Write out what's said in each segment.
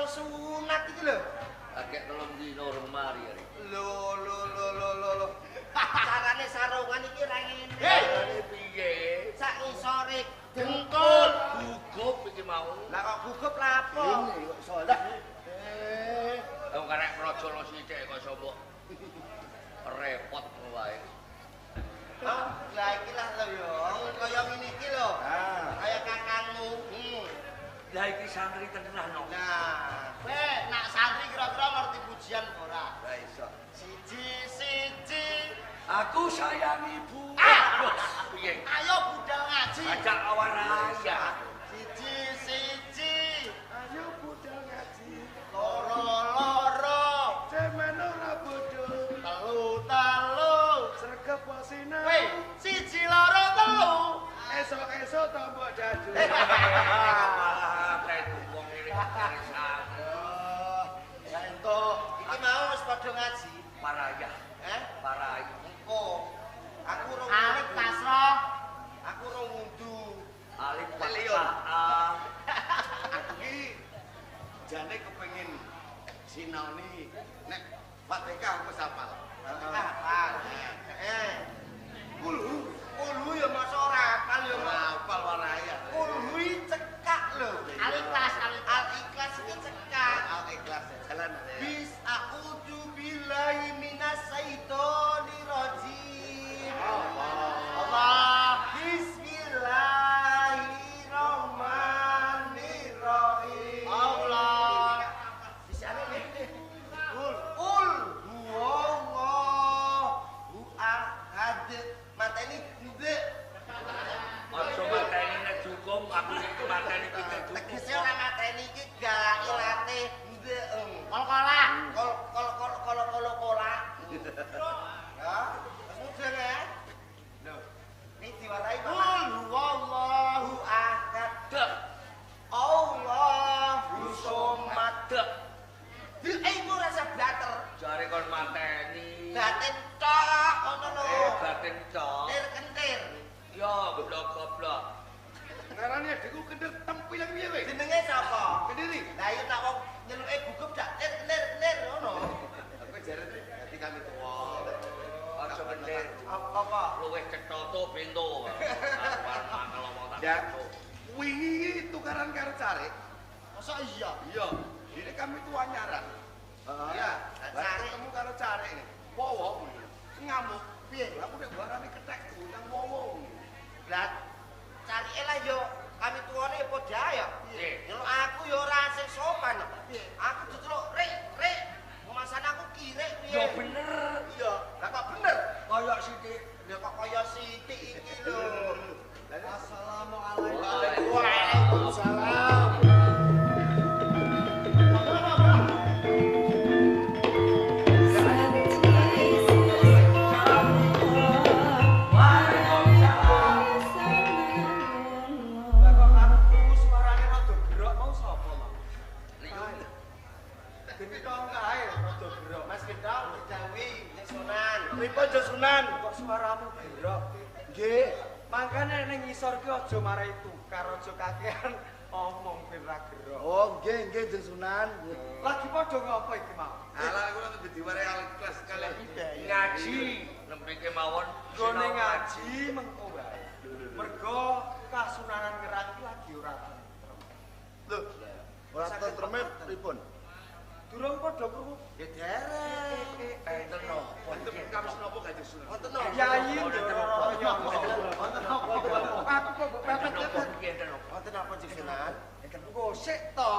sunat iki lho. Agek 3 dina urung mari arek. Lho lho lho lho lho. Carane sarungan iki ra ngene. Hei, piye? Sak ngisore dengkul gugup iki mau. Lah kok gugup lapo? Ini kok salah. Aku karek mrojolo sithik kok iso mbok repot wae. Lah iki lah lho yo, kaya ngene iki lho. Kaya kakangmu. Lah iki santri tenan no. Nah, kowe nak santri kira-kira ngerti pujian ora? Lah iso. Siji-siji aku sayang ibu. Piye? Ayo budal ngaji. Ajak awaraya. Siji-siji ayo budal ngaji. Loro-loro cemen ora bodho. Telu-telu sregep sinau. Weh, 1 2 3. Esok-esok tombok dadu. Malah kae wong ngene santri. Ya entuk. Iki mau wis padha ngaji. Parayah. Parayah. Engko. Aku rong alif kasroh. Aku rong wundu. Alif fathah. Aku iki jane kepengin sinaoni nek Fatihah aku wis hafal. Hafal. Kulhu. Kulhu ya masa ora hafal ya hafal waraya. Kulhu iki cekak lho. Al-Ikhlas, Al-Ikhlas iki cekak. Al-Ikhlas jalan. Bis a'udzu billahi minasyaitonir rajim. Allah. Bismillahirrahmanirrahim. Allah. Bisane ngene. Kul kul huwallahu ahad. Mateni ndek. Aja mateni nek cukup aku sing mateni pitik cukup. Tegese ora mateni iki galake late ndek. Kol-kola. Kol kol kol kol kol kola. Ya, wis mudeng ya. Lho, iki diwarai Pak. Kul huwallahu ahad. Allahu somad. Iku rasa blater. Jare kon mateni. Batin tok ngono lho. Batin tok. Kentir kentir. Ya goblok goblok. Ngarani adikku kendir tempilang piye kowe? Jenenge sapa? Kendiri. Lah iya tak wong nyeluke gugup dak tir kentir kentir ngono. Aku jare dadi kami tuwa. Aja kentir. Apa? Luwih cetha bento. Arep mangkel omong tak. Ya. Wingi tukaran karo carik. Masa iya? Iya. Ini kami tuwa nyaran. Iya, carik ketemu karo carik ini. Wowo ngamuk. Piye? Aku nek warane kethek diundang wowo. Lah carike lah yo kami tuwane padha ya. Piye? Nyeluk aku yo ora sing sopan. Piye? Aku diceluk rek rek. Umasane aku kirek piye? Ya bener. Iya. Lah kok bener? Kaya sithik. Lah kok kaya sithik iki lho. Assalamualaikum. Waalaikumsalam. Pripun Sunan? Kok suaramu gerok? Nggih. Mangkane ning ngisor ki aja marai tukar, aja kakean omong ben ra gerok. Oh, nggih nggih Jeng Sunan. Lagi padha ngopo iki mau? Alah aku lagi diwarai al-ikhlas kalih ngaji nembe kemawon gone ngaji mengko wae. Mergo Kasunanan Ngerang iki lagi ora tentrem. Lho, ora tentreme pripun? Durung padha krungu. Ya derek. Enten napa? Wonten kados napa Kanjeng Sunan? Wonten napa? Yayi Ndoro. Wonten napa? Aku kok mbok pepet. Wonten napa Kanjeng Sunan? Engko sik to.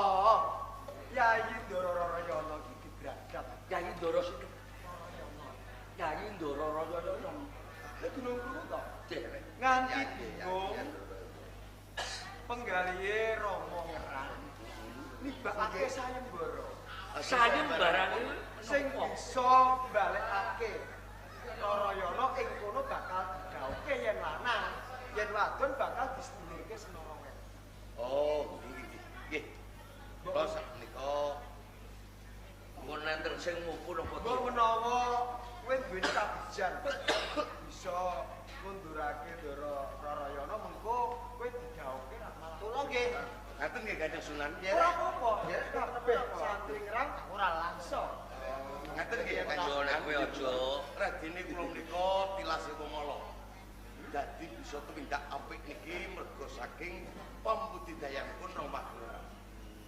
Yayi Ndoro Rarayana iki dibradat. Yayi Ndoro sinten? Yayi Ndoro Rarayana. Lha durung krungu to? Derek. Nganti bingung. Penggalihe Rama Ngerang nibakake sayembara. Sayembarane sing bisa mbalekake Narayana ing kono bakal didhawuhke yen lanang, yen wadon bakal disedulurke Senara Wetan. Oh, nggih nggih. Kula sakmenika mun enten sing mupu napa? Mbok menawa kowe duweni kabijan bisa ngundurake Ndara Narayana mengko kowe didhawuhke ra malah. Kula nggih. Ngaten nggih Kanjeng Sunan. Ora apa-apa. Kabeh santri ngerang ora langsung. Ngaten nggih Kanjeng Sunan. Kowe aja radine kula menika tilase wong ala. Dadi bisa tumindak apik niki merga saking pambudidayanipun Rama.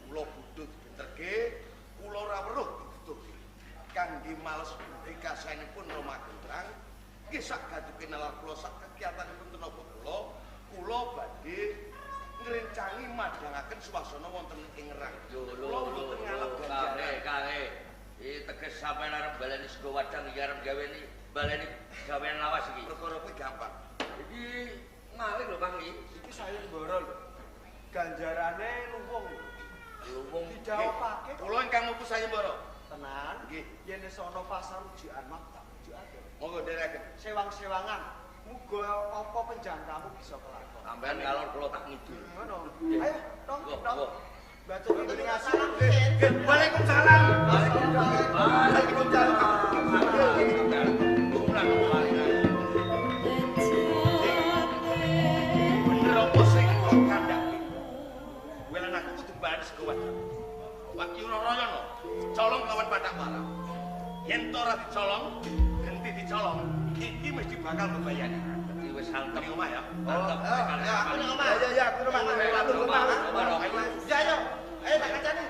Kula budhut dibenterke, kula ora weruh ditutupi. Kangge males budi kasaenipun Rama Gentrang, nggih sak gaduke nalar kula sak kekiyatanipun tenaga kula, kula badhe ngrencangi madhangaken swasana wonten ing Ngerang. Kula mboten ngalap ganjaran. Kare, iki teges sampeyan arep baleni sego wadang iki arep gaweni baleni gawean lawas iki. Perkara kuwi gampang. Iki maling lho Kang iki. Iki sayembara lho. Ganjarane luwung. Luwung dijawabake. Kula ingkang mupu sayembara. Tenan. Nggih. Yen wis ana pasar ujian mah tak ujukake. Monggo nderekaken. Sewang-sewangan. Muga apa penjangkamu bisa kelakon. Sampeyan ngalor kula tak ngidul. Ngono. Ayo, tong, tong. Baca ngene ngasih. Waalaikumsalam. Waalaikumsalam. Bener apa sing kok kandhake? Welan aku kudu baris sego wadang. Pak Yurarayana colong lawan Pathak Warak. Yen to ora dicolong, genti dicolong, iki mesti bakal bebayani. Dadi wis antem Ning omah ya. Antem. Ya, aku ning omah. Ya ya, aku rumah. Aku rumah. Ya ayo. Ayo tak kancane.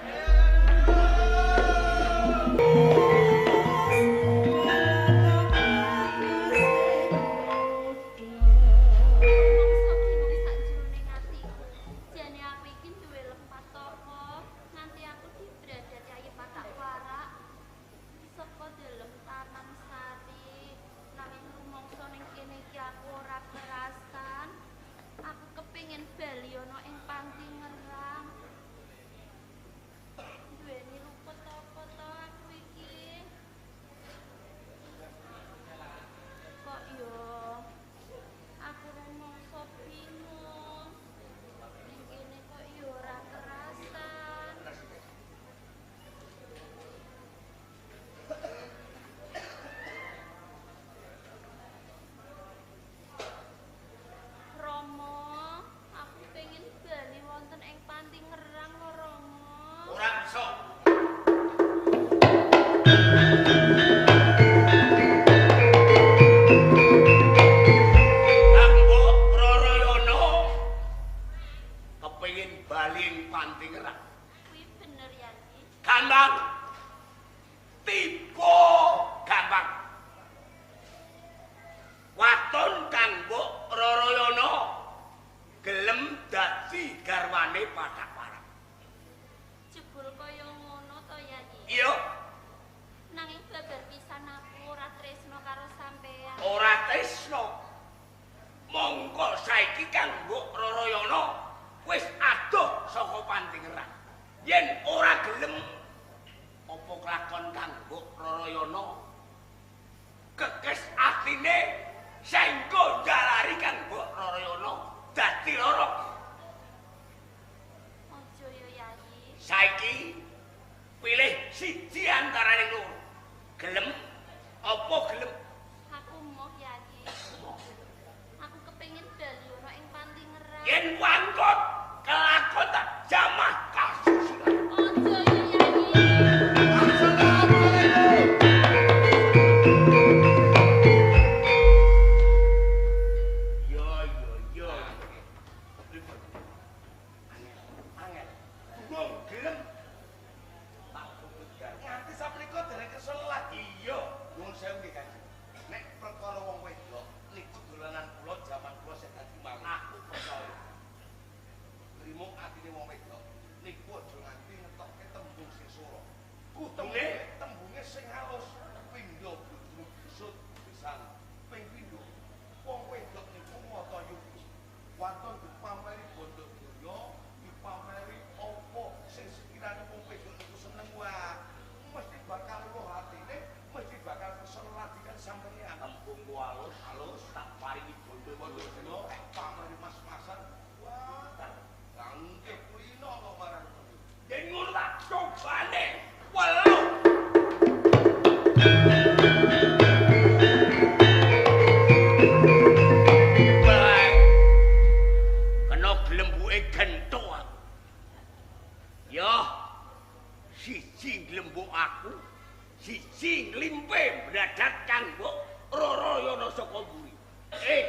Siji nglimpe bradat kanggo Rarayana saka mburi.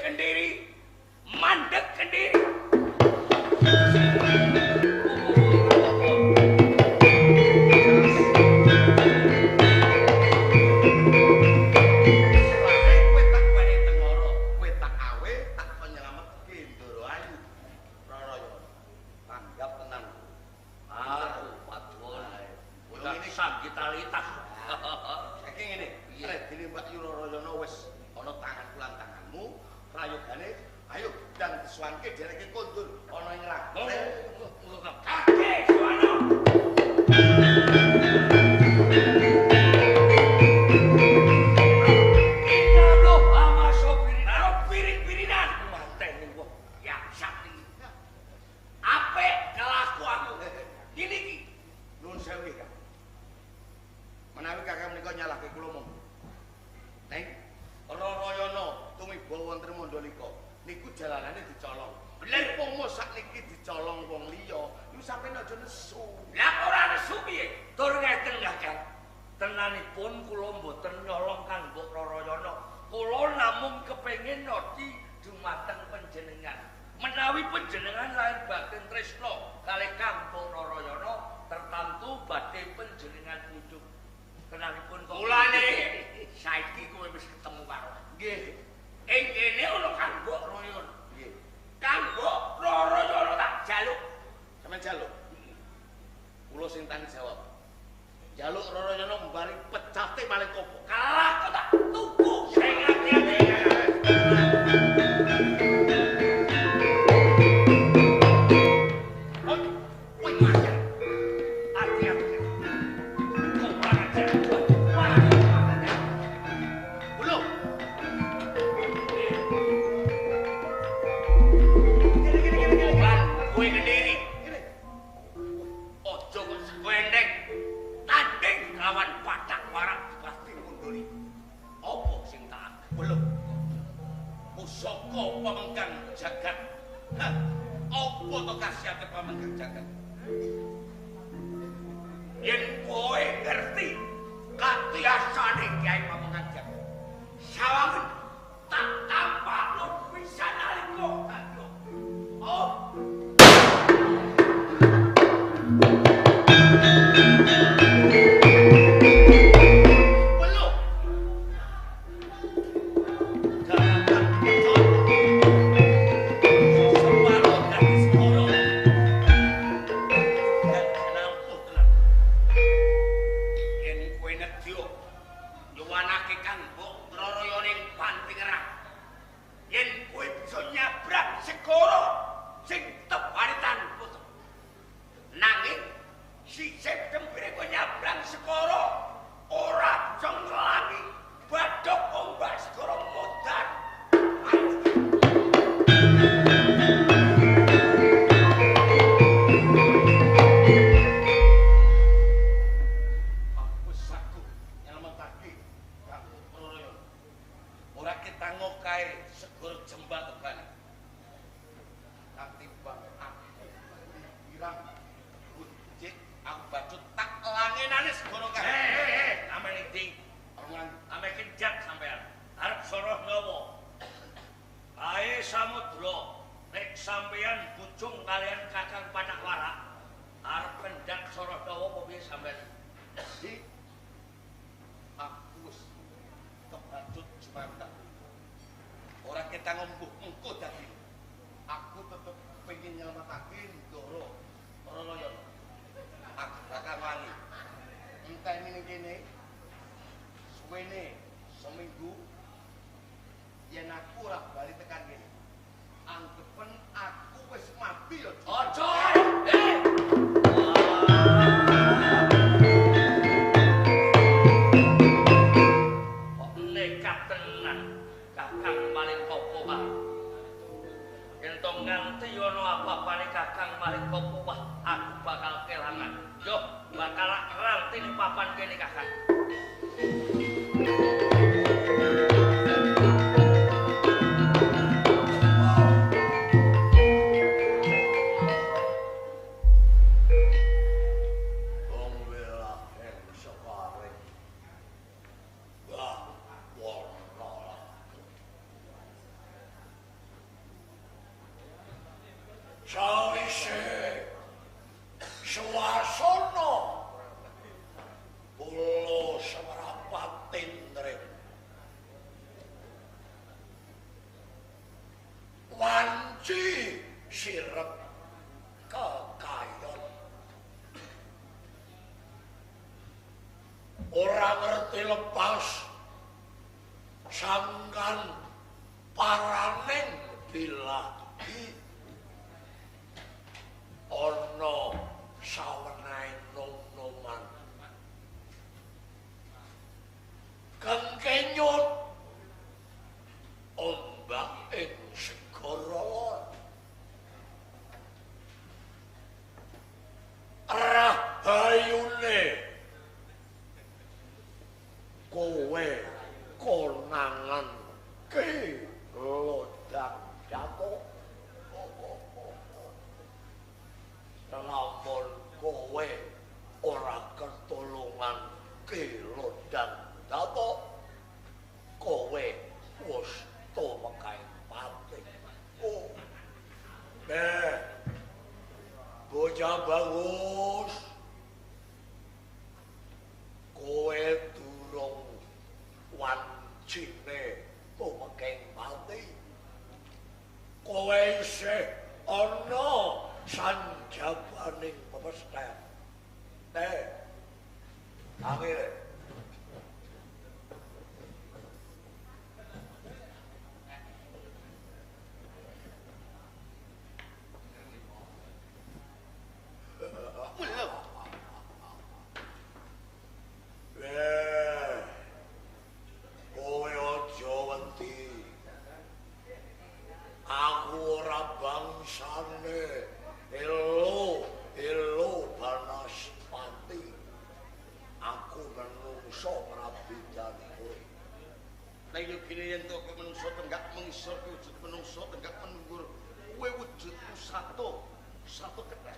Kendiri, mandeg Kendiri. Kowe tak wenehi tengara, kowe tak awe, tak kon nyelametke Ndara Ayu. Rarayana. Tanggap tenan. Aku padon. Bocah sanggitalitas. Saiki ngene, dene Mbak Yu Rarayana wis ana tanganku lan tanganmu, prayogane ayo ndang disuwanke dereke kondur ana ing rantai. Kakek suwana. Menawi kakang menika nyalahke kula monggo. Neng Rarayana tumiba wonten Mandalika niku jalanane dicolong. Bener umpama sakniki dicolong wong liya, niku sampeyan aja nesu. Lah ora nesu piye? Tur ngeten Kakang. Tenanipun kula mboten nyolong kanggo Rarayana. Kula namung kepengin nodi dumateng panjenengan. Menawi panjenengan lahir batin tresna kalih kanggo Rarayana, tertantu badhe panjenengan pujuk. Tenanipun kok mulane saiki kowe wis ketemu karo aku. Nggih. Ing kene ana kanggo Rarayana. Nggih. Kanggo Rarayana tak jaluk. Sampeyan jaluk. Kula sing tanggung jawab. Jaluk Rarayana mbari pecate paling kopo. Kalah kok tak tuku sing ati-ati. Yen kowe ngerti katiasane Kyai Pamengkang Jagat, sawangen tak tampak pisan nalika dadi. Oh. Belum. Sawise swasana pulo seprapat tindrik wanci sirep kekayon ora ngerti lepas sangkan paraning bilahi ana sawenahe nom-noman kang kenyut ombak ing segara lor rahayune kowe konangan Ki Lodang Datuk. Lamun kowe ora ketulungan Ki Lodang Datuk, kowe wis tumekaing pati. Oh. Bocah bagus. Kowe durung wancine tumekaing pati. Kowe isih ana sanjabaning pepesthèn. Angel. Kowe aja wedi. Aku ora bangsane elo elo banaspati. Aku menungso prabidane kowe. Nek yo kene yen to kowe menungso tenggak mengisor kowe wujud menungso tenggak menunggur kowe wujudmu satu satu kethek.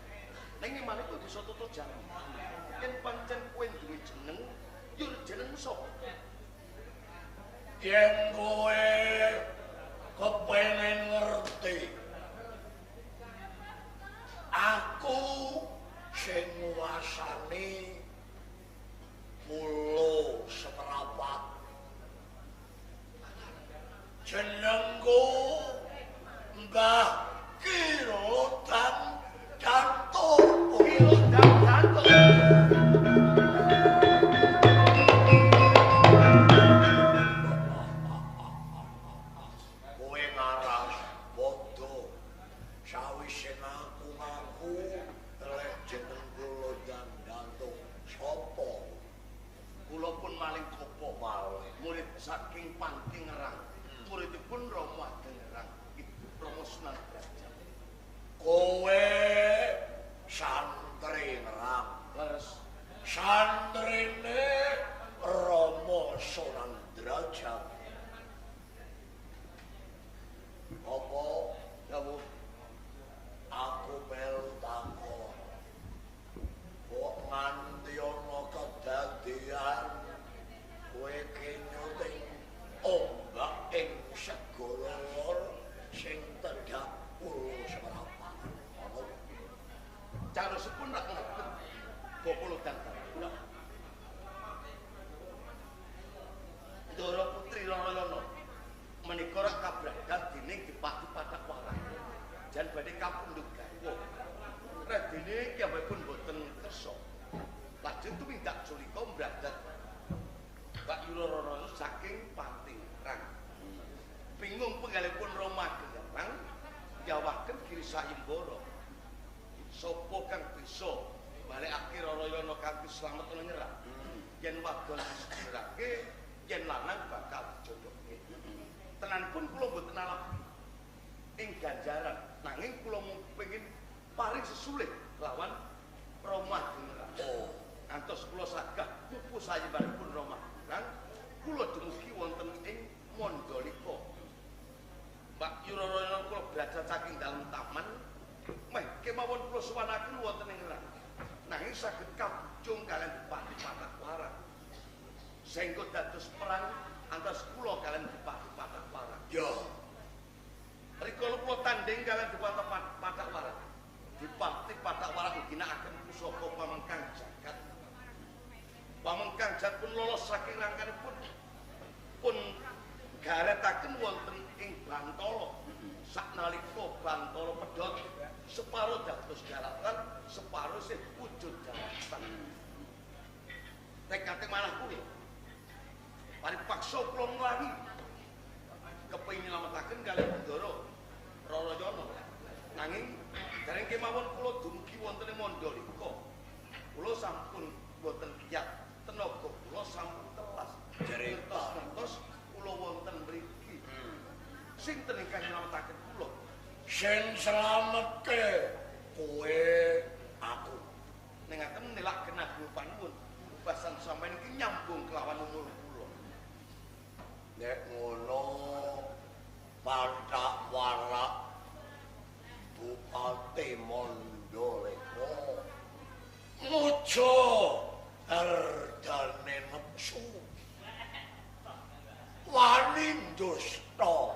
Ning maneh kowe bisa toto jalan. Yen pancen kowe duwe jeneng, yo jenengmu sapa? Yen kowe kepengin ngerti, aku sing nguasani pulo seprapat. Jenengku Mbah Ki Lodang Datuk. Ki Lodang Datuk. Kowe ngaras bodho. Sawise ngaku-ngaku lek jenengku Lodang Datuk sapa? Kula pun maling kopo Maling. Murid saking Panti Ngerang. Muridipun Rama Ageng Ngerang, Rama Sunan Derajat. Kowe santri Ngerang. Leres. Santrine Rama Sunan Derajat. Apa Dawuh aku melu takon? Kok nganti ana kedadian kowe kenyut ing ombak ing segara lor sing tedhak pulo seprapat. Ana carosipun rak ngeten Bapak Lodang Datuk. Ndara Putri Rarayana menika rak kabradan dening Dipati Pathakwarang. Jan badhe kapundhut garwa. Radene kiyambakipun boten kersa. Lajeng tumindak sulika mbradat Mbak Yura Rarayana saking Panti Ngerang. Bingung penggalipun Rama Ageng Ngerang nyawaken Giri Sayembara. Sapa kang bisa balekake Rarayana kanthi slamet ana nyerah? Yen wadon disedhirake, yen lanang bakal dijodohke. Tenanipun kula mboten alap ing ganjaran, nanging kula mung pengin paring sesulih lawan Rama Ageng Ngerang. Oh, Antos kula sagah pupu sayembaranipun Rama Ageng Ngerang, kula dumugi wonten ing Mandalika. Mbak Yura Rarayana kula belajar saking dalem taman, meh kemawon kula suwanaken wonten ing Ngerang. Nanging saged kabujung kaliyan Dipati Pathakwarang. Sehingga dados perang antas kula kaliyan Dipati Pathakwarang. Ya. Rikala kula tanding kaliyan Dipati Pathakwarang, Dipati Pathak Warak ginakaken pusaka pamengkang jagat. Pamengkang jagat pun lolos saking rangkanipun pun garetaken wonten ing Bantala. Saknalika Bantala pedhot separo dados daratan, separo sih wujud daratan. Tekate malah kula. Paripaksa kula nglangi. Kepengin nylametaken kalih Bendara Rarayana. Nanging dereng kemawon kula dumugi wonten ing Mandalika. Kula sampun boten kiyat, tenaga kula sampun telas. Ngertos-ngertos kula wonten mriki. Sinten ingkang nylametaken kula? Sing slametke kowe aku. Ning ngaten nilak genah panuwun. Basan sampeyan iki nyambung kelawan umur kula. Nek ngono Pathak Warak Bupati Mandalika muja ardane nepsu wani dusta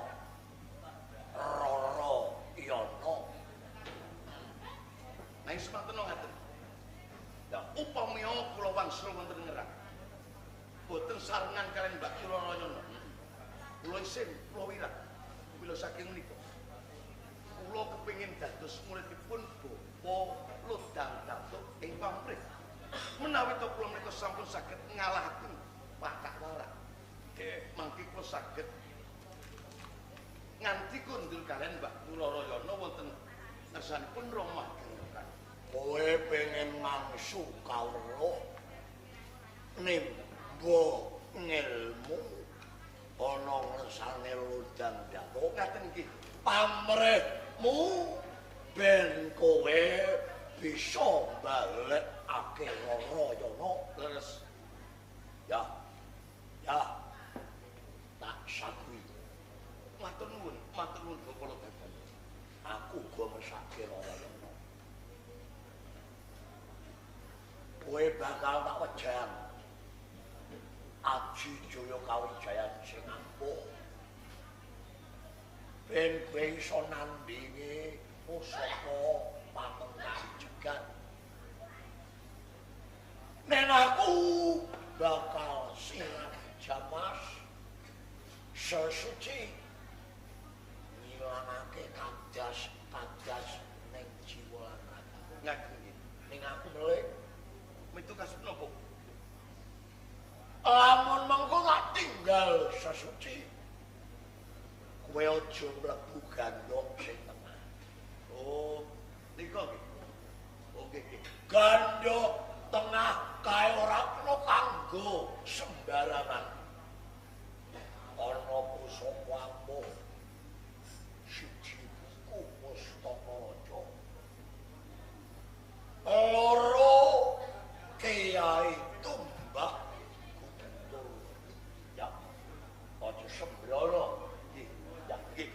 Rarayana. Nanging semanten ngaten. Lah upami kula wangsul wonten ngerang boten sarengan kaliyan Mbak Rarayana. Kula isin, kula wirang. Kula saking menika kula kepengin dados muridipun Bapak Lodang Datuk ing pamrih. Menawi to kula menika sampun saged ngalahaken Pathak Warak. Nggih, mangke kula saged nganti kundul kaliyan Mbak Rarayana wonten ngersanipun Rama Gengeran. Kowe pengen mangsu kawruh nimba ngilmu ana ngersane Lodang Datuk. Ngaten nggih. Pamrihmu ben kowe bisa balekake Rarayana. Leres. Ya. Ya. Tak sakui. Matur nuwun, matur nuwun Bapak Lodang Datuk. Aku uga mesake Rarayana. Kowe bakal tak wejang. Aji Jaya Kawijayan sing ampuh. Ben kowe iso nandhingi pusaka pamengkang jagat. Nen aku bakal siap jamas sesuci ngilangake kadas-kadas ning jiwa lan raga. Ngaten nggih. Ning aku melih metu kasut napa? Lamun mengko tak tinggal sesuci, kowe aja mlebu gandhok sing tengah. Oh, nika nggih. Oke nggih. Gandhok tengah kae ora kena kanggo sembarangan. Ana pusaka ampuh siji buku Pustaka Raja. Loro Kiai Tumbak Guntur. Ya, aja sembrono. Nggih, ya nggih.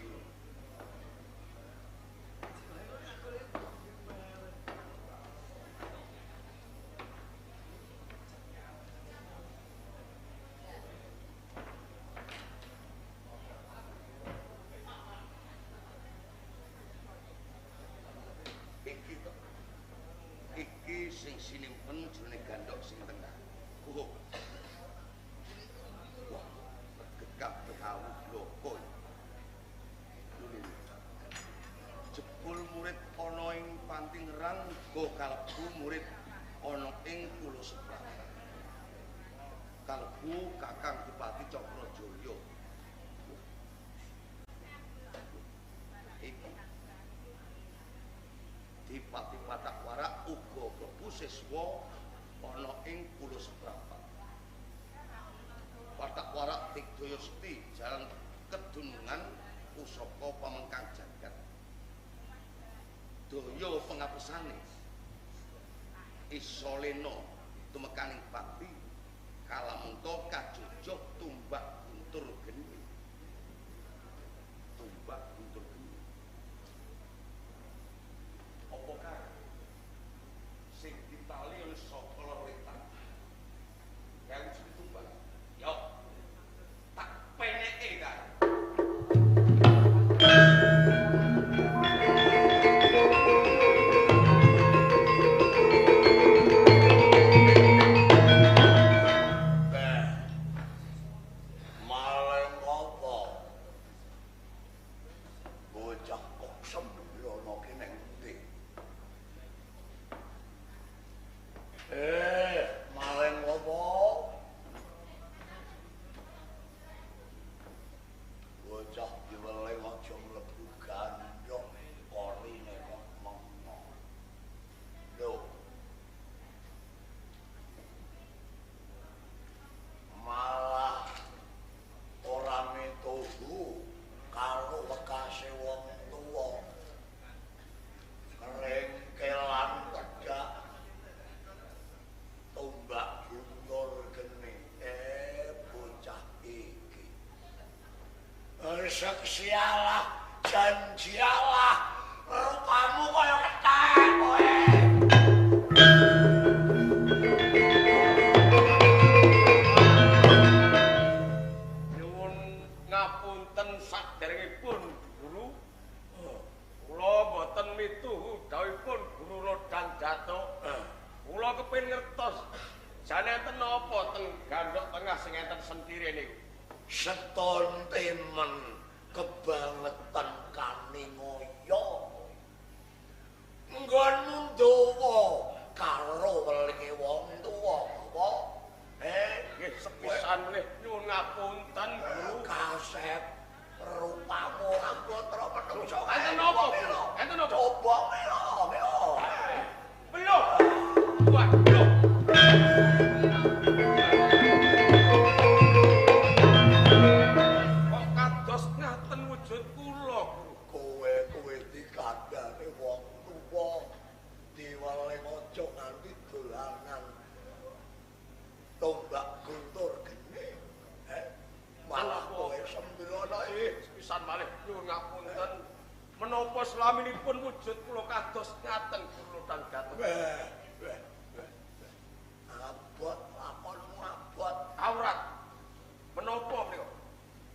Iki to. Iki sing sinimpen jroning gandhok sing tengah. Oh. Wah, kabeh awu bloko. Jebul murid ana ing Pantingerang uga kalebu murid ana ing Pulo Sepratan. Kalebu Kakang Bupati Cakrajaya. Iki Dipati Pathak Warak uga klebu siswa ana ing Pulo Seprapat. Pathak Warak Digdaya Sekti jalan kedunungan pusaka pamengkang jagat. Daya pengapesane isa lena tumekaning bakti kalamunta kajojoh tumbak guntur geni. Tumbak guntur geni. Apa kae sing ditali oleh saka lor wetan? Kae wis tumbak. Yo. Tak peneke kae. Gusti Allah, janji Allah, rupamu kaya kethek kowe. Nyuwun ngapunten saderengipun Guru. Kula mboten mituhu dawuhipun Guru Lodang Datuk. Kula kepengin ngertos jane enten napa teng gandhok tengah sing enten sentire niku. Seton temen kebangetan kaningoyo. Nggonmu dawa karo welinge wong tuwa apa? Nggih sepisan malih nyuwun ngapunten Guru. Kasep rupamu ora putra menungso. Enten napa? Enten napa? Coba melo, melo. Belum. Waduh. Kok kados ngaten wujud kula, Guru? Kowe kowe dikandhane wong tuwa diweling aja nganti dolanan tombak guntur geni. Malah kowe sembrono iki sepisan malih nyuwun ngapunten. Menapa slaminipun wujud kula kados ngaten Guru Lodang Datuk? Abot lakonmu abot. Aurat. Menapa menika?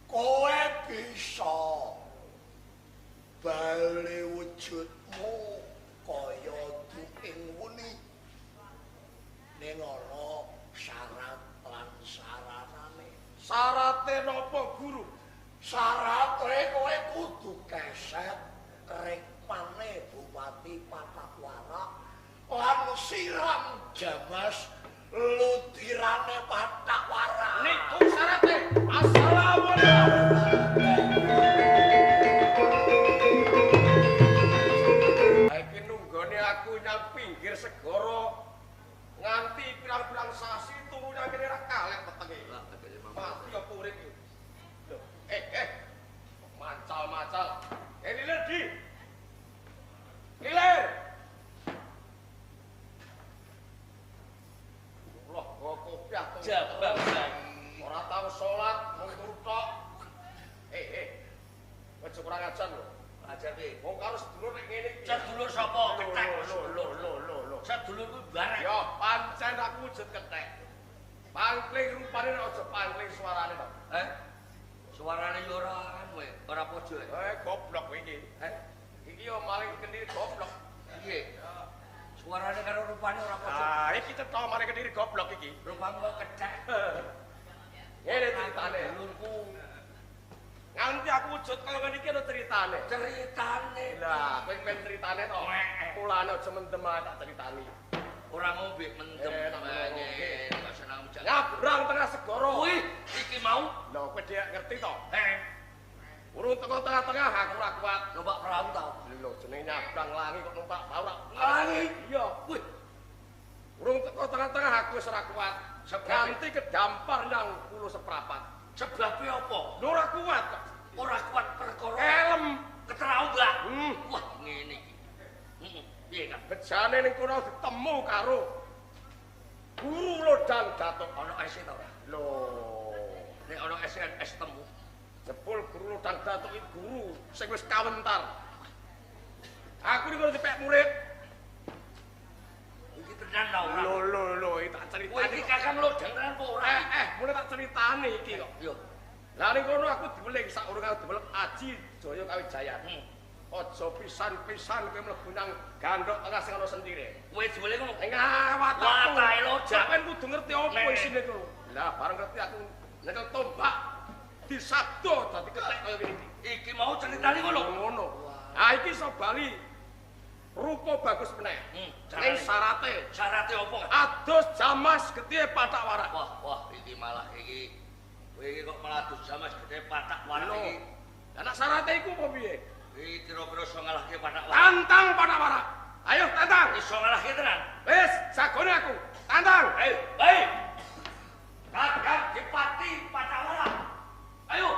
Kowe bisa bali wujudmu kaya duking wuni. Ning ana syarat lan saranane. Syarate napa, Guru? Syarate kowe kudu keset rekmane Bupati Patakwara lan siram jamas ludirane Patakwara. Niku syarate. Assalamualaikum. Iki nunggone aku nyang pinggir segara nganti pirang-pirang sasi turu nyang kene ra kalek wetenge. Mati apa urip iki? Lho, mancal-mancal. Lilir di. Lilir. Allah, kok kopiah to. Jabang. Ora tau salat, mung turu tok. Aja kurang ajar lho. Ajar piye? Wong karo sedulur nek ngene iki. Sedulur sapa? Kethek. Lho lho lho lho. Sedulur kuwi bareng. Ya, pancen aku wujud kethek. Pangkling rupane aja pangkling suarane to. Suarane yo ora anu ora padha. Goblok kowe iki. Iki yo maling kendiri goblok. Piye? Suarane karo rupane ora padha. Ah, iki cetha maling kendiri goblok iki. Rupamu kok kethek. Ngene ceritane. Dulurku. Nganti aku wujud kaya ngene iki ana ceritane. Ceritane. Lah, kowe pengen ceritane to? Mulane aja mendem ae tak critani. Ora ngombe mendem. Nyabrang tengah segara. Kuwi iki mau. Lho, kowe dhek ngerti to? Urung teko tengah-tengah aku ora kuat. Numpak perahu ta? Lho, jenenge nyabrang langi kok numpak perahu ora. Langi? Iya. Wih. Urung teko tengah-tengah aku wis ora kuat. Nganti kedampar nang pulo seprapat. Sebabe apa? Lho ora kuat kok. Ora kuat perkara helm keterau enggak? Wah, ngene iki. Heeh. Piye, Kang? Bejane ning kono ditemu karo Guru Lodang Datuk. Ana es ta ora? Lho, nek ana es kan es temu. Jebul Guru Lodang Datuk iki guru sing wis kawentar. Aku niku dipek murid. Iki tenan ta ora? Lho lho lho, iki tak critani. Kowe iki Kakang Lodang tenan apa ora? Mulai tak critani iki kok. Yo. Lah ning kono aku diweling saurung aku diwelek Aji Jaya Kawijayan. Aja pisan-pisan kowe mlebu nang gandhok tengah sing ana sentire. Kowe diweling ngono. Ing awakmu. Watahe lojak. Sampeyan kudu ngerti apa isine kuwi. Lah bareng ngerti aku nyekel tombak disabdo dadi kethek kaya ngene iki. Iki mau critane ngono. Ngono. Ah iki iso bali rupa bagus meneh. Ning syarate. Syarate apa? Adus jamas getihe patak warak. Wah, wah iki malah iki. Kowe iki kok malah adus jamas getihe patak warak iki. Lah nek syarate iku apa piye? Iki kira-kira iso ngalahke patak warak. Tantang patak warak. Ayo tantang. Iso ngalahke tenan. Wis, jagone aku. Tantang. Ayo, baik. Kakang Dipati Patak Warak. Ayo,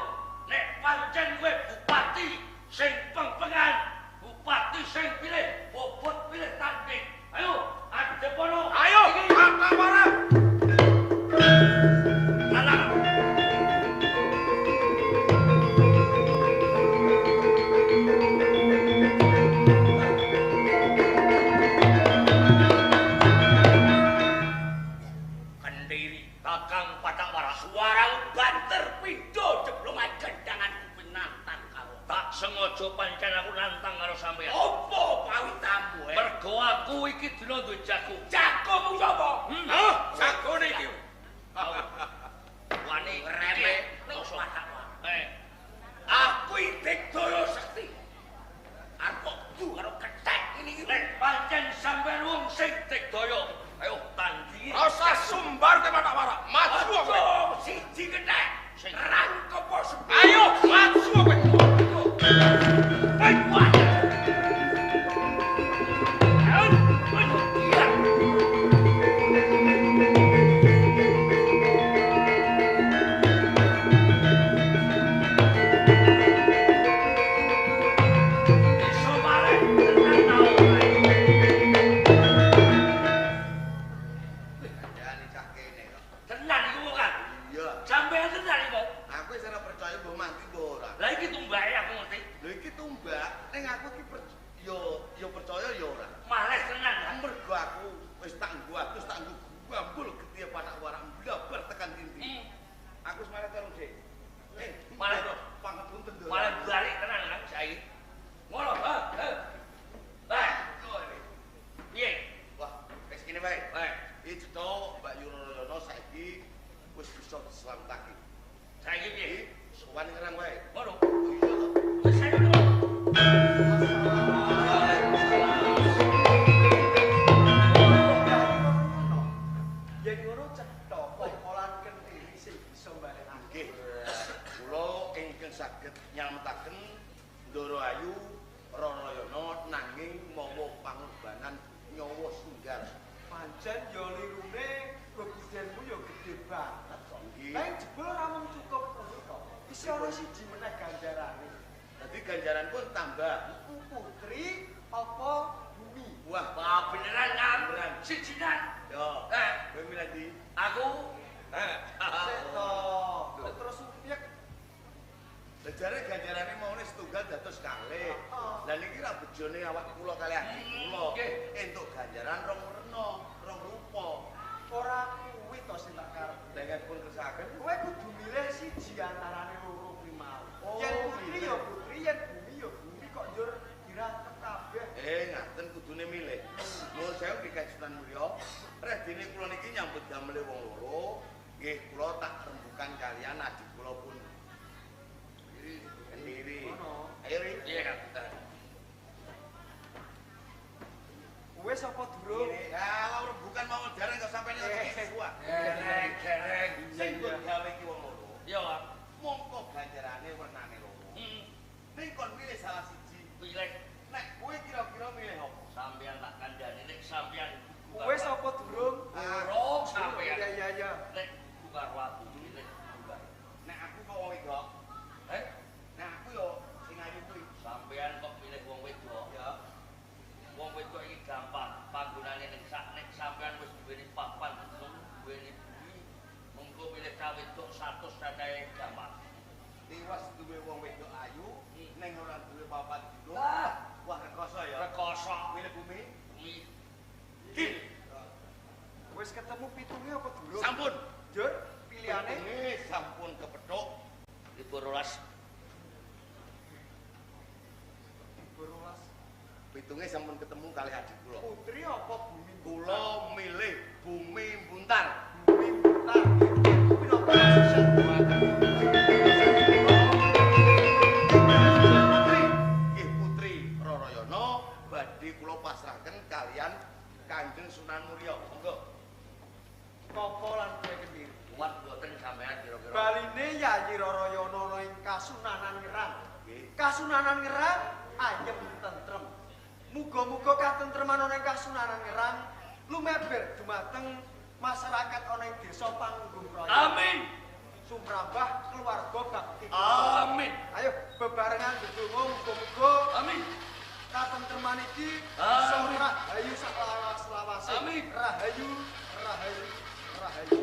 nek pancen kowe bupati sing pengpengan, bupati sing pilih, bobot pilih tanding. Ayo, adhepono. Ayo, Patak Warak. Tantang. Aku iki dina duwe jago. Jagomu sapa? Hah? Jagone iki. Wani reme ning Eh. Aku iki digdaya sekti. Arep kudu karo kethek ngene iki. Nek pancen sampean wong sing digdaya, ayo tandingi. Rasa sumbar kowe marak-marak. Maju kowe. Siji kethek. Sing rangkep Ayo maju kowe. Pitunge sampun ketemu kali adik kula. Putri apa bumi? Kula milih bumi Buntar. Bumi Buntar. Putri, nggih Putri Rarayana badhe kula pasrahaken kalian Kanjeng Sunan Muria. Monggo. Kapa lan kowe Kediri? Kuat mboten sampean kira-kira. Baline Yayi Rarayana ana ing Kasunanan Ngerang. Kasunanan Ngerang ayem tentrem. Muga-muga katentreman ana ing Kasunanan Ngerang lumeber dumateng masyarakat ana ing desa Panggung Raya. Amin. Sumrambah keluarga bakti. Amin. Ayo bebarengan ndedonga muga-muga amin. Katentreman iki iso rahayu sak lawas-lawase. Amin. Rahayu, rahayu, rahayu.